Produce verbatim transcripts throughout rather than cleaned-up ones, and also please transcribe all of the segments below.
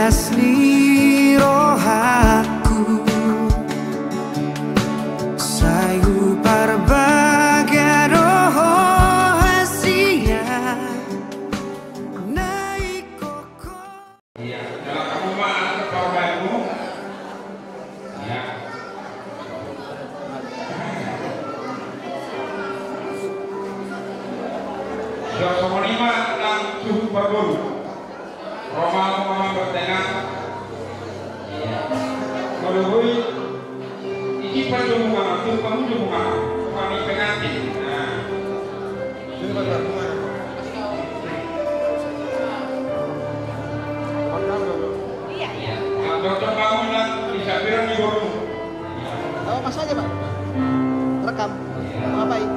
Asli rohangku, sai huparbaga do ho hasian na ingkon. Iya, dalam kamu mah ada parbayanmu. Iya. Sudah sama lima, enam, tujuh, empat puluh. Roma, Roma bertengah. Iya. Kalau gue, ini pertemuan, itu kamu temuan, kami pengantin. Nah. Iya, iya. Nah, dokter bangun, nah, bisa bilang di boru. Oh, Mas aja, Pak. Rekam. Mau ngapain?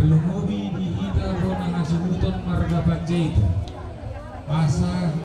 Lumobi di hita bona hasuhuton marga Panjaitan. Asa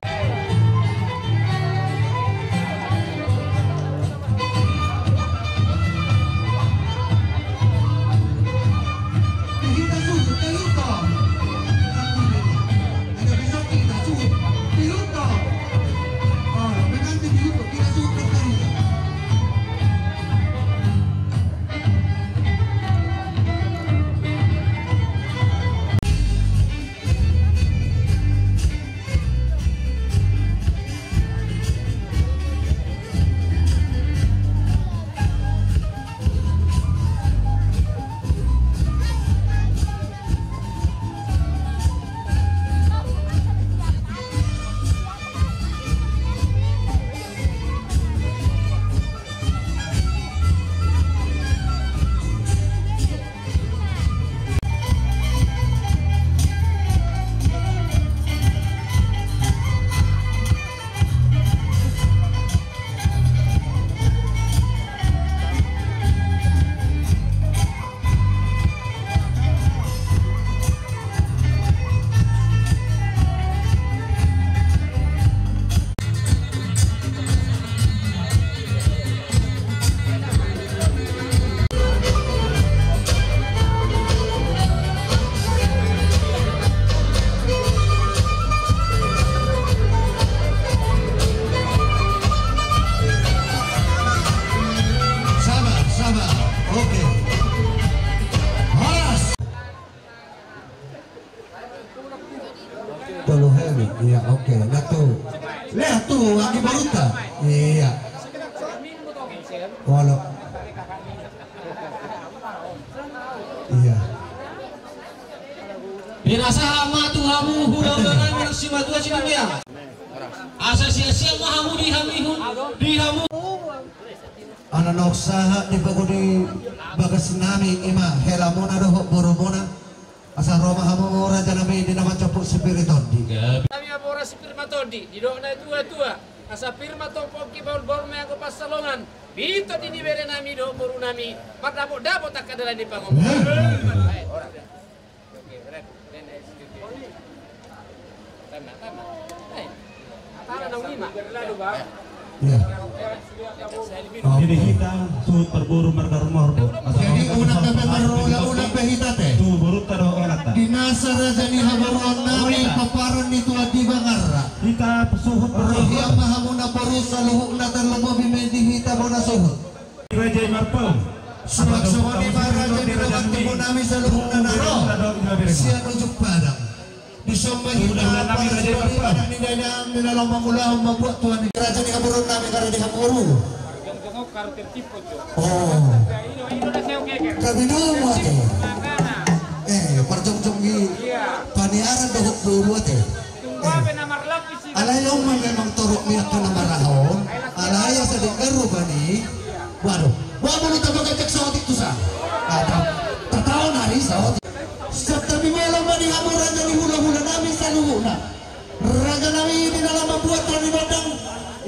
Sabar, sabar. Oke. Horas. Tolu hemi, iya, oke. Nah, tu. Lihat tu, anggi baruta. Iya. Walau. Iya. Pinasahat ma tu hamu hulahula nami, simatua sinuria. Asa siap-siap ma hamu di hami hu-, di hamu. Ala naung sahat dipagu di bagas nami, ima helamuna dohot borumuna. Asa ro ma hamu raja nami di na manjopuk sipir ni tondi. Nami hamu ora sipir ma tondi, didok na tua-tua. Asa pir ma tong pongki, bahul-bahul ma anggo pansalongan. Pintor di ni bere nami dohot boru nami, mardapot-dapot angka dalan ni pangomoan. Iya. Oh. Jadi hita suhut parboru marga Rumorbo. Jadi unang pe marula, unang pe hita te. Tu borunta dohot anakta. Di nasa raja ni haboruon nami, pomparan ni Tuan di Bangarra. Hita suhut parboru. Rohian ma hamuna boru saluhutna, tarlumobi ma di hita bona suhut. Raja i marpaung. Suang songon i ma raja ni dongan tubu nami saluhutna na ro sian ujung padang. Dison ma hita, anak ni dainang, di na laho mangulahon mambuat Tuhan i. Raja ni haboruon nami, karena di haboru. Oh. Tapi dulu ate. Eh, parjongjong i. Paniaran dohot boru ate. Eh. Alai on ma memang torop ni angka na marahon. Alai asa denggan rupani. Waduh, buat bulu tabo gajak saotik tu sa. Ada. Tataon ari saotik. Santabi ma laho ma di hamu raja ni hulahula nami saluhutna. Raja nami, di na laho mambuat Tuhan i bandang.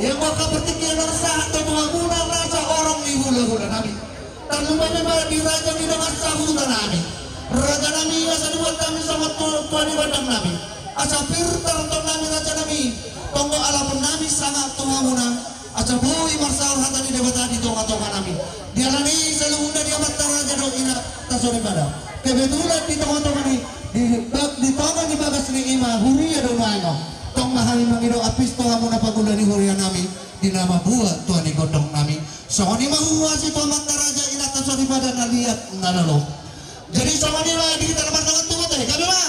Ia maka pertingkian na sahat tu hamuna rasa orang ni hulahula nami. Tarlumobi ma di raja ni dongan sahuta nami. Raja nami, asa dibuat hami songon tu-, Tuan i bandang nami. Asa pir taronton nami raja nami. Tonggo alapon nami sanga tu hamuna. Asa boi marsaor hata ni Debata di tonga-tonga nami. Dialani saluhutna di amanta raja dohot inanta soripada. Kebetulan di tonga-tonga ni, di, di tonga ni bagas ni ima huria do nuaeng on. Tong ma hami mangido apis tu hamuna pangula ni huria nami. Di na mambuat Tuhan i gondang nami. Songon i ma huhuasi tu amanta raja, inanta soripada, na liat na lolo. Jadi songon i ma di hita na mardongan tubu te, gabe ma.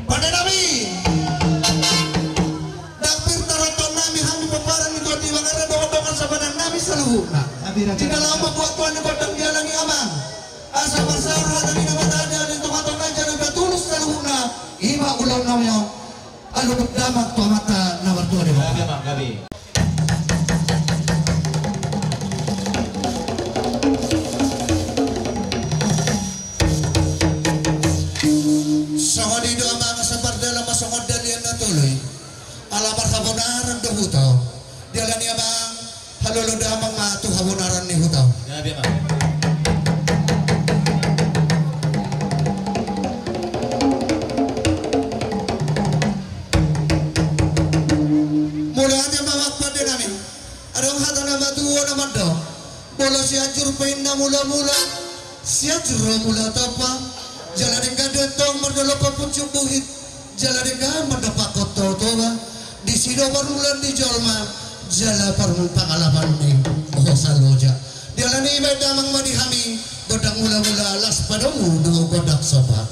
Pande nami. Ndang pir taronton nami hami pomparan ni Tuan di Bangarra dohot dongan sapadan nami saluhutna. Di na laho mambuat Tuhan i gondang dialani amang. Asa marsaor hata ni Debata di tonga-tonga i jala na tulus saluhutna. Ima ulaon nami on. Alu damang tu amanta na martua Debata. Gabe ma, gabe. Songon i do amang, asa mardalan ma songon dalihan na tolu i. Ala marhabonaran do huta on. Dialani amang, halolo damang ma tu habonaran ni huta on. Gabe ma. Rupa inna mula-mula, sian juru mula tapa, jala denggan do tong mardolok pucuk buhit, jala denggan mandapothon Toba, disi do parmulaan ni jolma, jala parmula pangalaman ni hosa loja. Dialani baen damang ma di hami, gondang mula-mula, las padomu do gondang somba.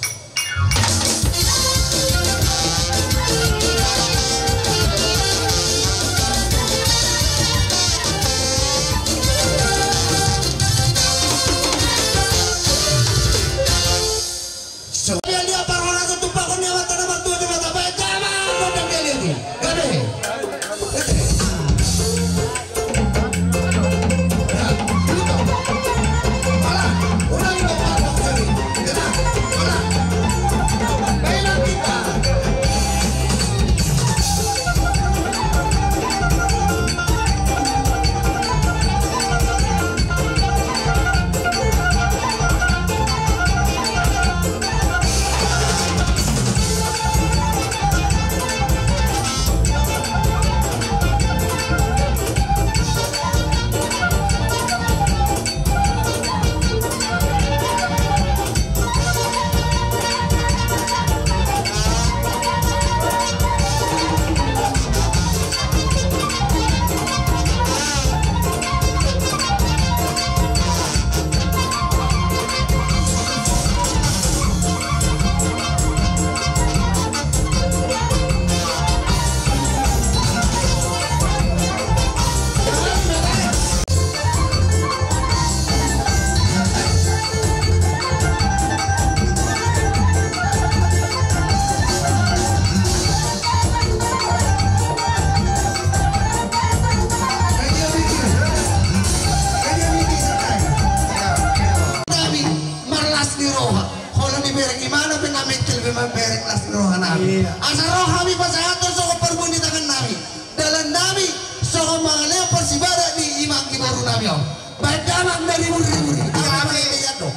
Nami marlas ni roha. Holan dibereng imana pe na mengkel be mambereng las ni roha nami. Iya. Asa ro hami pasahathon songon parbue ni tangan nami. Dalan nami songon mangalehon parsibada ni ima ni boru nami on. Baen damang na ribur-ribur. Iya, amin. Iya, do.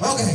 Oke.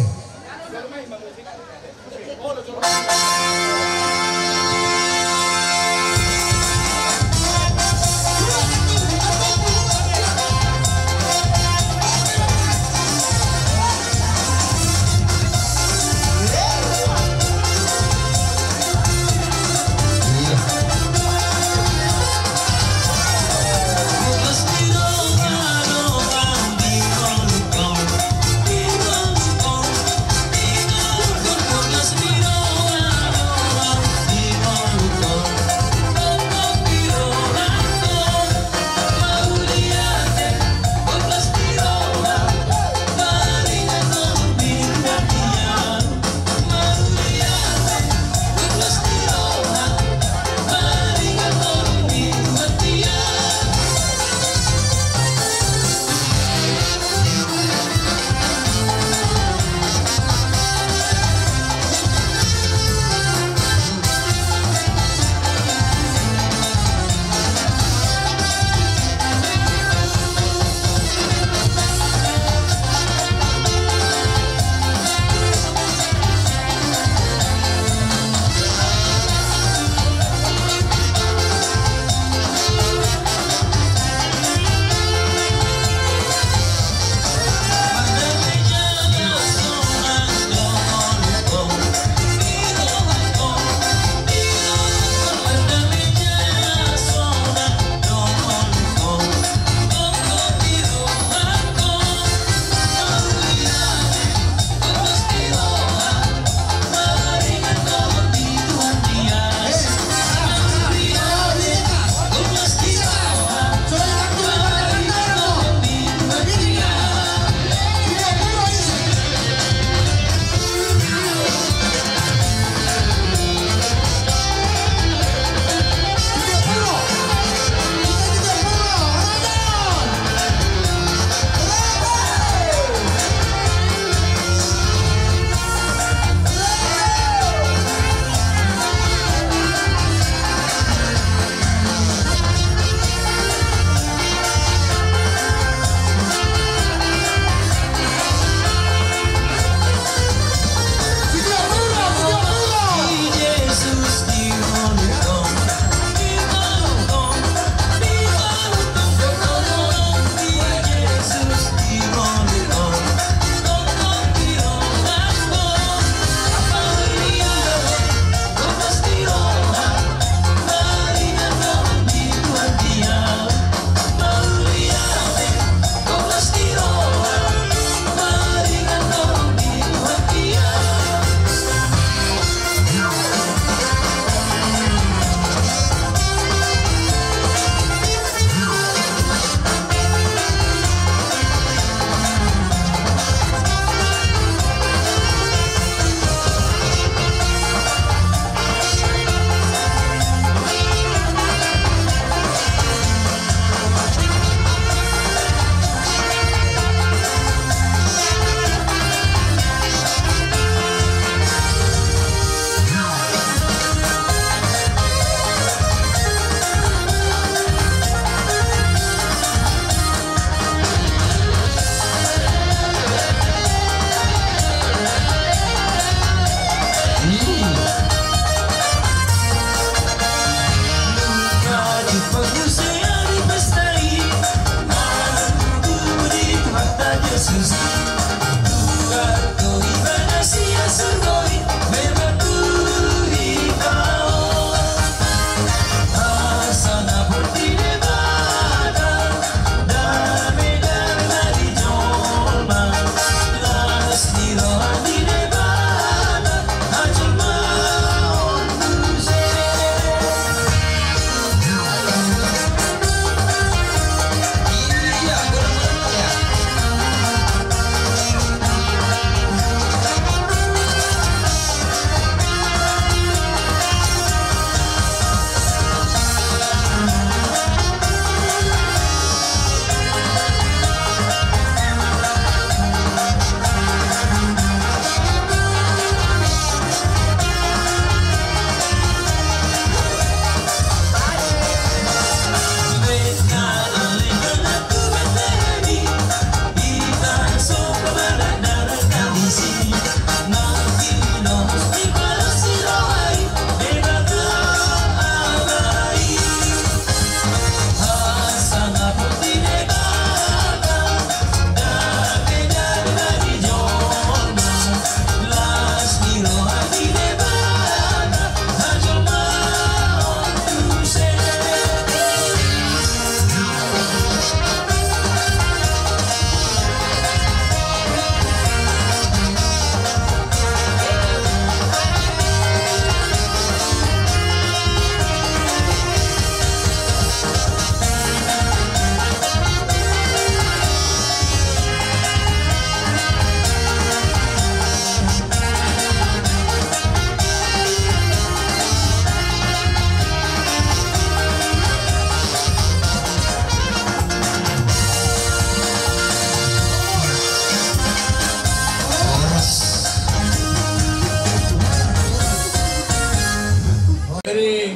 Jadi,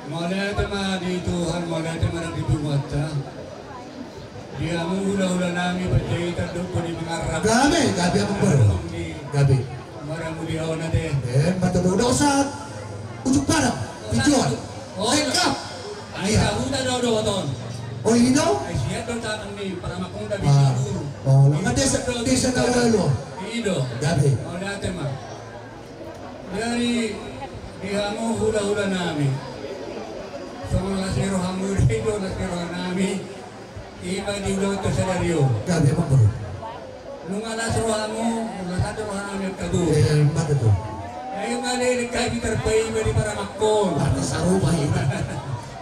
mauliate ma di Tuhan, mauliate ma di Tuhanta. Di hamu hulahula nami, panjaitan do di mangarap. Gabe, gabe, amang boru. Gabe. Maramuliaon ate. Eh, mata do dosa. Ujung parang. Tujuan. Oh, lengkap. Ai, iya. Huta do dohot on. Oh, i do? Ai, sian do tangan ni paramakkon da bisa guru. Oh, nunga desa, desa na ulaon. I do. Gabe. Mauliate ma. Jadi, di hamu hulahula nami. Songon las ni rohamu, i do las ni roha nami. Ima di ulaon tu sadari on. Gabe, amang boru. Nunga las rohamu, nunga las roha nami angka boru. Eh, mata tu. Ai, ima di, di kami tarpaima di paramakkon. Mata sarupa i.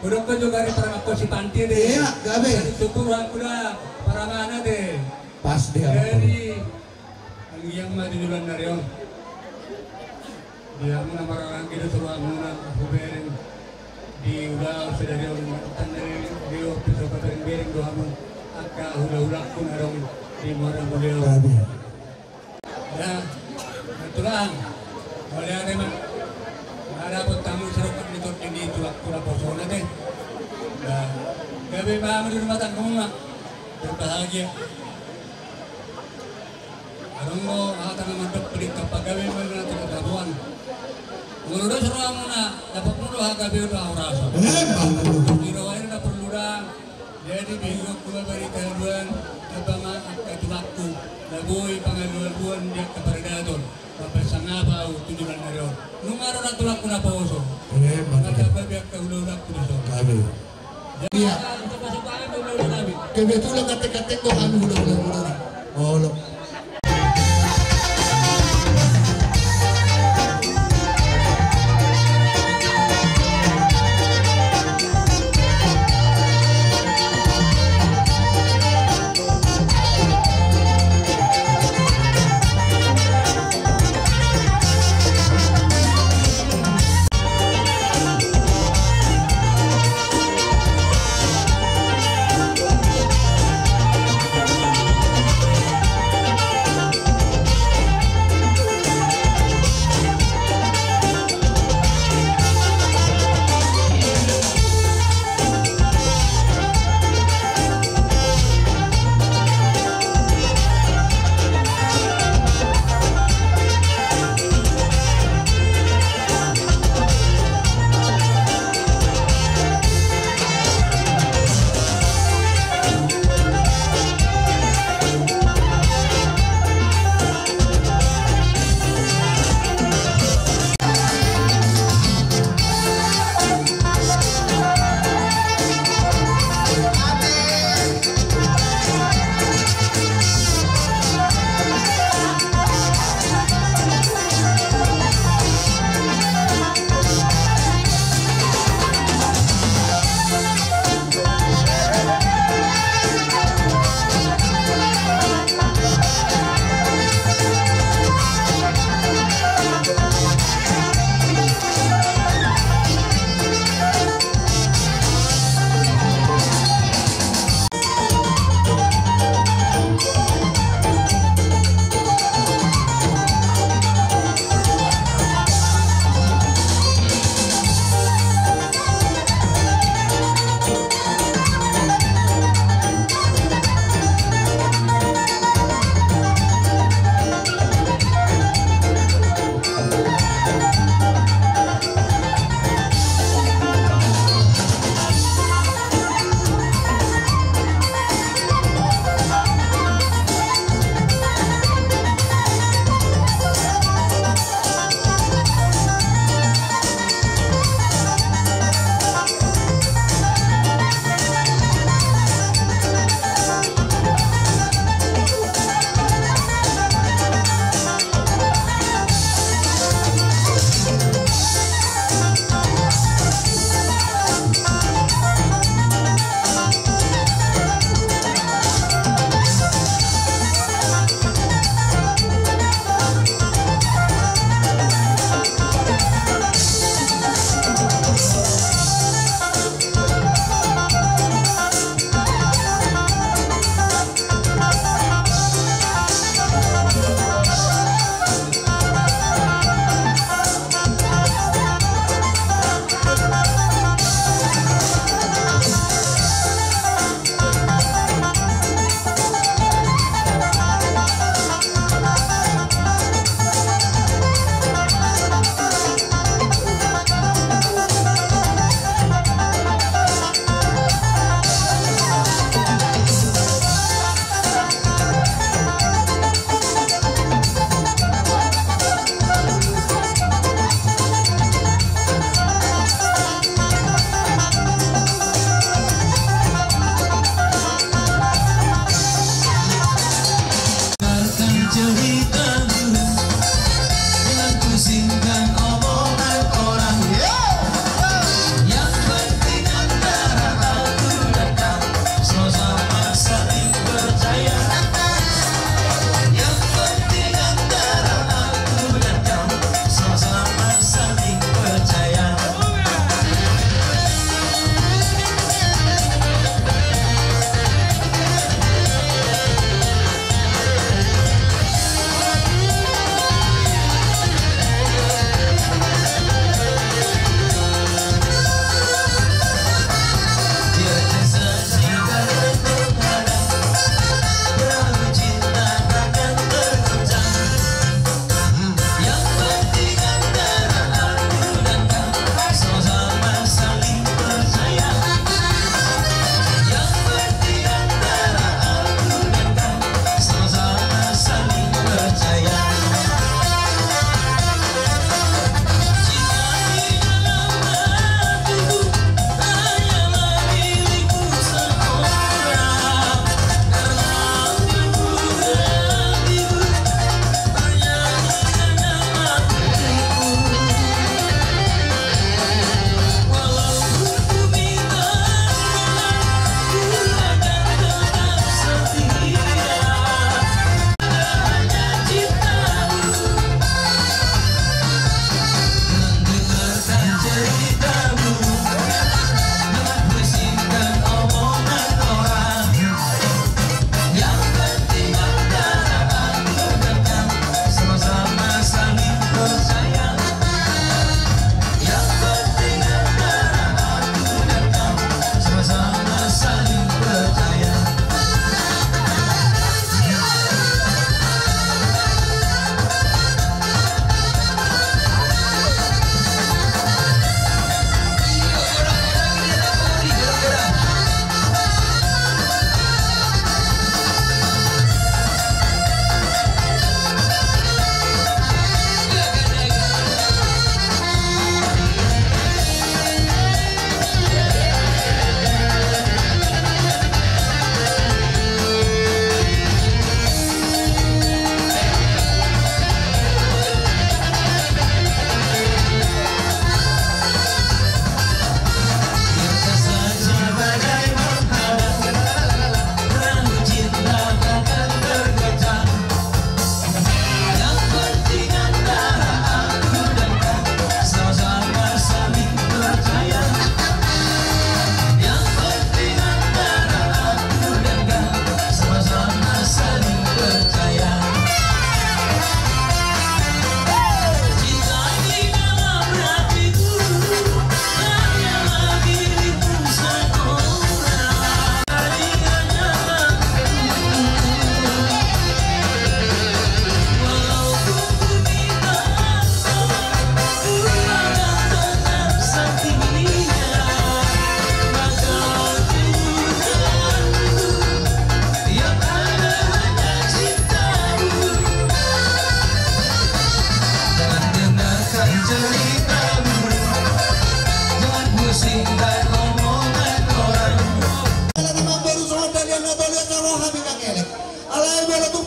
Udah kau juga di paramakkon si Panti de. Iya, gabe. Jadi syukur aku da paramana de. Pas dia. Jadi, anggiat ma di bulan dari on. Di hamu na marhaha, anggiat do tu hamuna hubereng di ulaon sadari on, tanda ni dio piso pabereng-bereng do hamu angka hulahulangku na adong di Muara Mulia on. Amin. Ya, kebetulan mauliate ma. Ada buat tamu serokok di tot ini tulak tulak posona deh. Nah, gabe ma hamu di rumah tanggungmu. Berbahagia. Adong do hata na mandok, pedit kapagabe ma na tu katabuan. Molo dos rohamuna, dapot muna do hagabeon dohot hahorasan. Eh, bagus. Di roha i na porlu da. Jadi, bingokku ma barita haluaon, tamba ma angka tulangku na boi pangalualuan di angka paradaton. Mambahen sangap ahu tu joloan ni ari on. Nunga ro na tulangku na poso. Eh, mantap. Mantap, babi angka hulahulangku di son. Amin. Iya. Kebetulan katek-katek do hami hulahula on. Olo.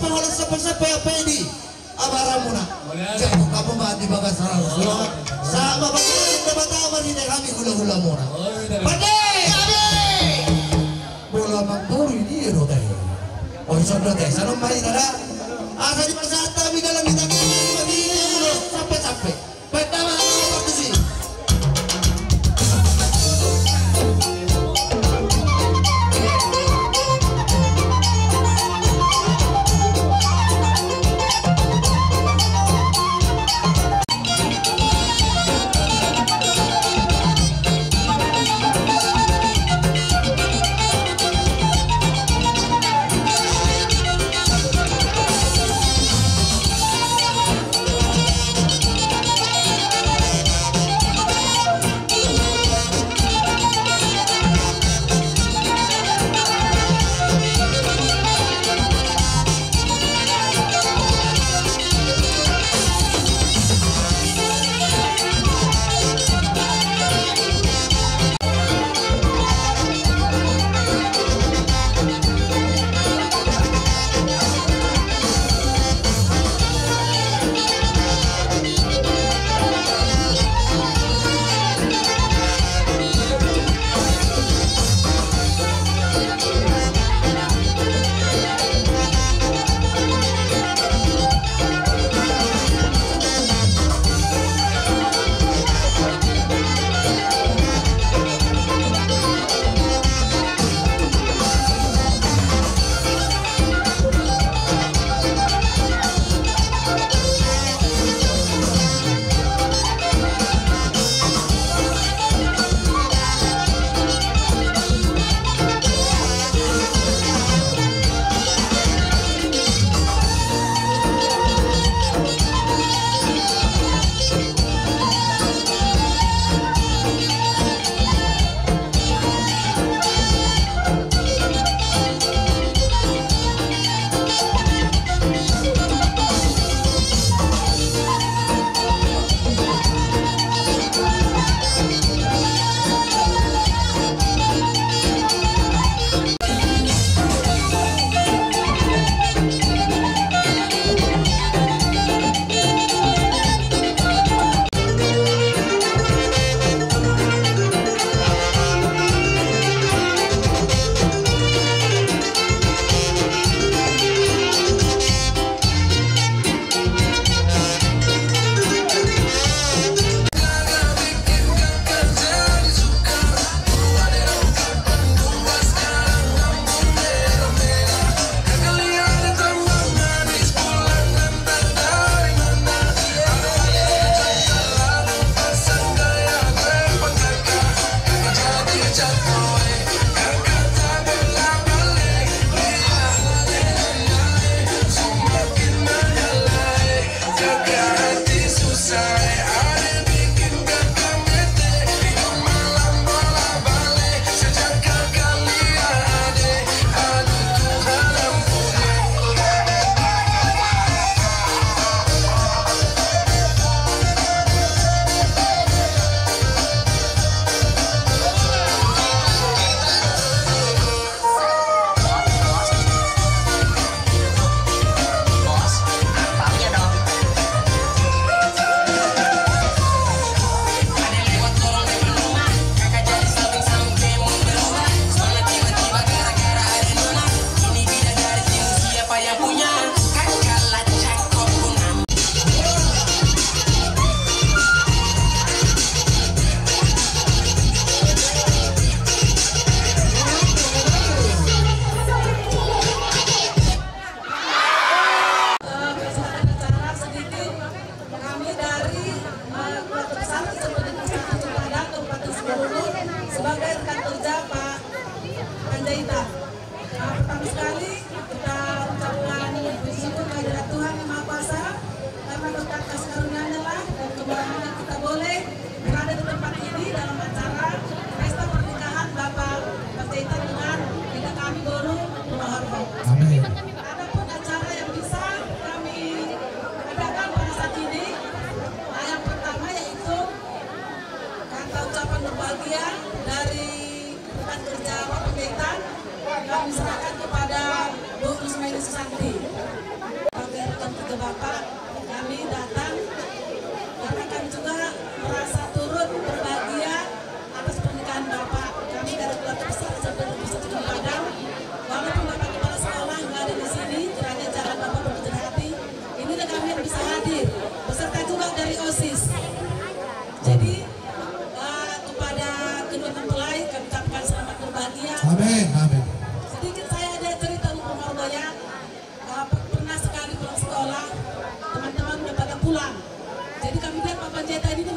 Holan sampe-sampe ape di abaramuna. Jadi kamu mati bagas sarang. Sama bagas dapat aman di hami hula-hula muna. Pande. Bola mangkuri dia do tadi. Oh, sondo teh, salam mari tada. Asa di pasar tapi dalam kita sampai-sampai. Pertama, waktu sih.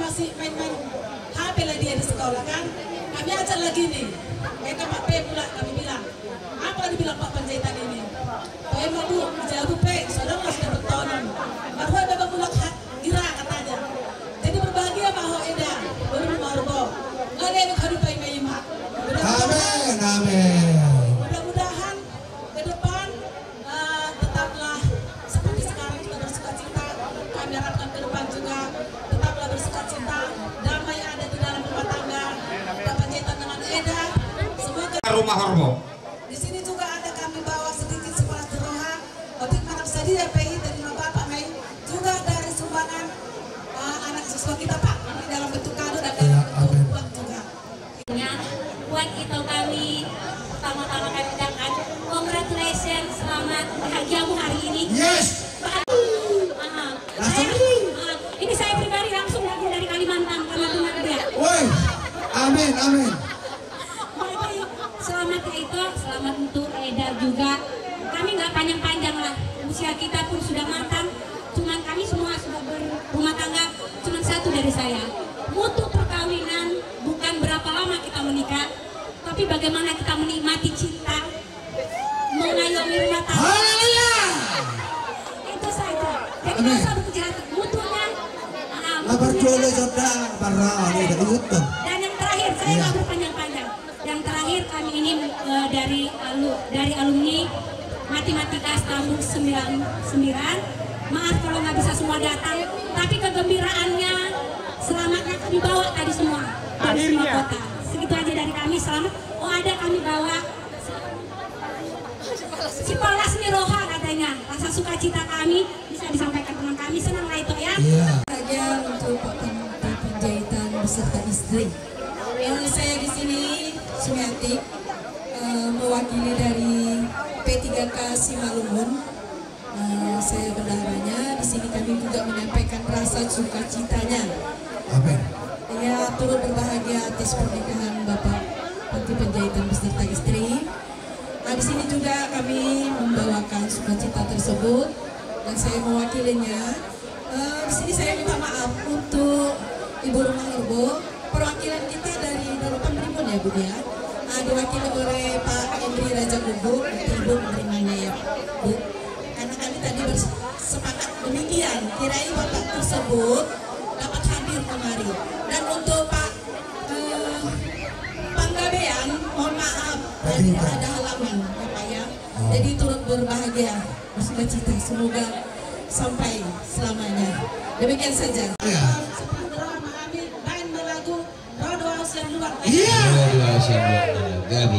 Masih main-main H P lah dia di sekolah kan. Kami ajak lagi nih. Mereka pakai pula kami bilang. Apa dibilang Pak Panjaitan ini? Paima, Bu, jabu pe, saudara masih dapat tonon. Marhua baba mulak ha-, gira katanya. Jadi berbahagia ma ho Eda, baru mau bo. Ngalih lu kadu paima-ima. Amin, amin. Mudah-mudahan ke depan, eh, tetaplah seperti sekarang kita bersukacita. Kami harapkan ke depan juga tetaplah bersukacita. Damai ada di dalam rumah tangga Pak Panjaitan dengan Eda. Semoga rumah horbo. Di sini juga ada kami bawa sedikit sekolah roha. Otik manang sadia pe i dari bapak mai juga dari sumbangan, eh, anak siswa kita, Pak, ini dalam bentuk kado dan dalam bentuk uang juga. Ya, buat itu kami pertama-tama kami ucapkan congratulations, selamat bahagiamu hari ini. Yes. Ah, saya, ah, ini saya pribadi langsung lagi dari Kalimantan karena dengar dia. Woi, amin, amin. Selamat ya itu, selamat untuk Eda juga. Kami nggak panjang-panjang lah, usia kita pun sudah matang. Cuman kami semua sudah berumah tangga, cuman satu dari saya. Mutu perkawinan bukan berapa lama kita menikah, tapi bagaimana kita menikmati cinta, mengayomi rumah tangga. Haleluya. Itu saja. Jadi nggak usah berkecil hati. Mutunya, ah, mutunya berjual saja. Dan yang terakhir, saya nggak berpanjang-panjang. Yang terakhir, kami ini, eh, dari alu-, dari alumni Matematika Stamur sembilan sembilan. Maaf kalau nggak bisa semua datang, tapi kegembiraannya, selamatnya kami bawa tadi semua dari semua kota. Segitu aja dari kami, selamat. Oh, ada kami bawa Sipalas ni roha katanya. Rasa sukacita kami bisa disampaikan teman kami. Senang lah itu ya. Iya. Bahagia untuk Pak Panjaitan beserta istri. Eh, saya di sini, Sumiati, eh, mewakili dari P tiga K Simalungun. Eh, saya bendaharanya, di sini kami juga menyampaikan rasa sukacitanya. Amin. Ya, turut berbahagia atas pernikahan Bapak Panti Panjaitan beserta istri. Nah, di sini juga kami membawakan sukacita tersebut dan saya mewakilinya. Eh, di sini saya minta maaf untuk Ibu Rumah Horbo. Perwakilan kita dari Dalapan Rimbun ya, Bu, ya. Ah, diwakili oleh Pak Henry Raja Guguk, nanti Ibu menerimanya ya, Bu. Karena kami tadi bersepakat demikian, kirain Bapak tersebut dapat hadir kemari. Dan untuk Pak, eh, Panggabean, mohon maaf, tadi ada halangan, ya, Pak, ya. Oh. Jadi turut berbahagia, bersukacita. Semoga sampai selamanya. Demikian saja. Ya. Main lagu. Ro do au sian luar. Iya. Ro do au sian luar. Gabe.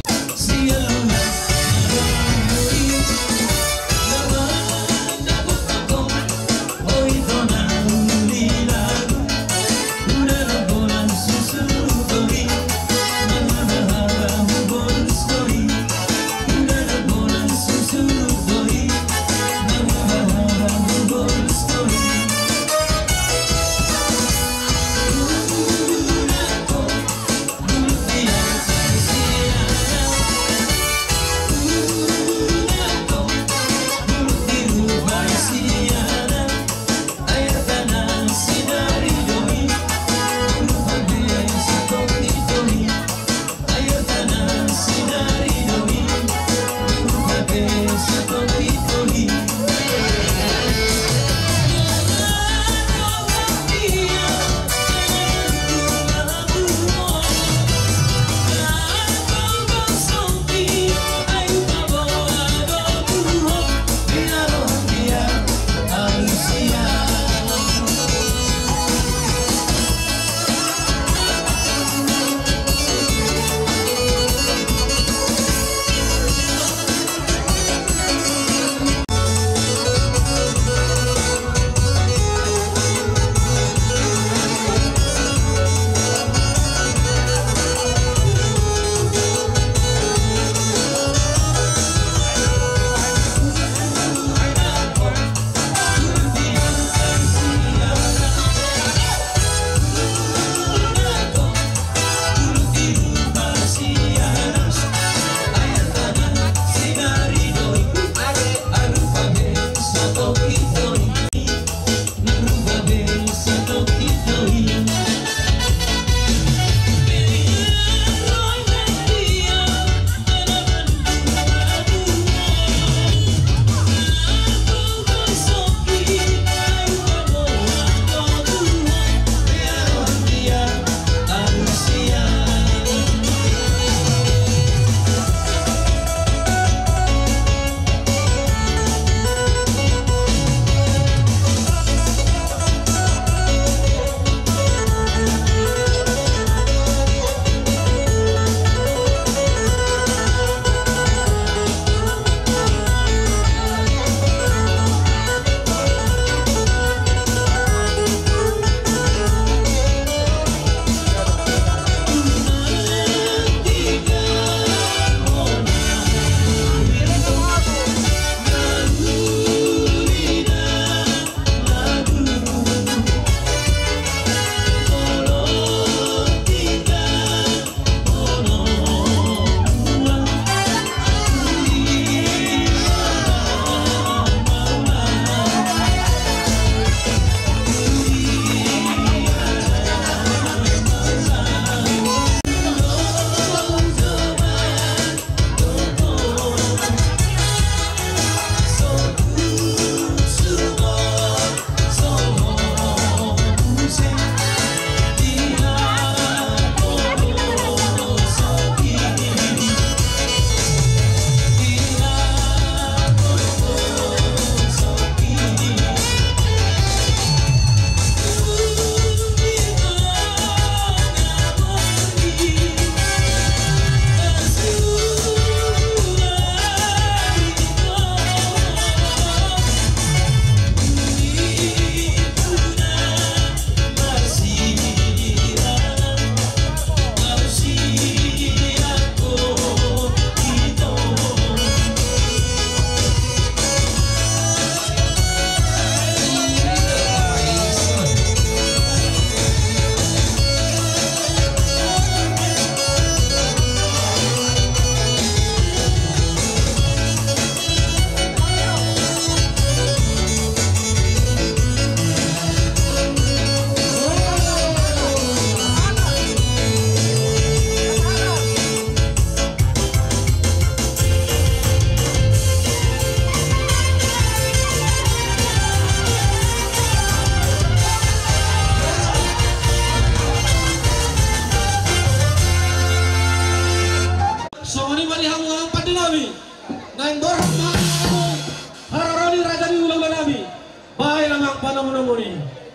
Muna muni.